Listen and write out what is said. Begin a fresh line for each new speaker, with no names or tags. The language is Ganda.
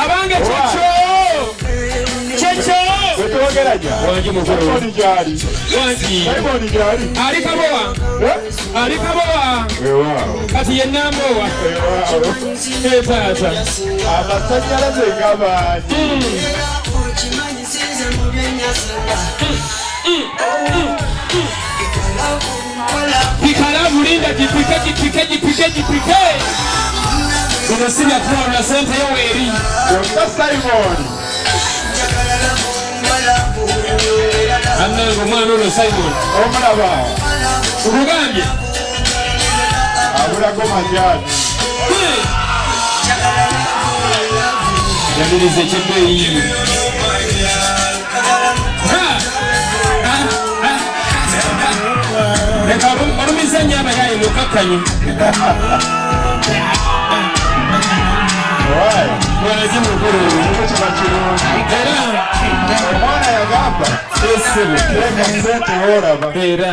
Abange, kyekyo kyekyo.
Wetwogeranya.
Wangi mukulu.
Simoni gyali.
Wangi.
Simoni gyali.
Ali Kabowa.
Eh?
Ali Kabowa.
Weewaawo.
Kati ye Nambowa.
Weewaawo.
Etaata.
Amasannyalaze gabangi.
Pikalavu, linda gipike gipike gipike gipike. Bino si bya kulawula, sente yo weeri.
Kyokka Simoni.
Annange omwana ono Simon.
Omulaba.
Nkugambye.
Abulako majaani.
Yaniriza ekyebbeeyi. Leka olumiza nnyo abayaaye mukakkanye. Wangi mukulu.
Ekyo kiba kirungi.
Era
Omwana yagamba
esebo.
Teeka sente woolaba.
Era.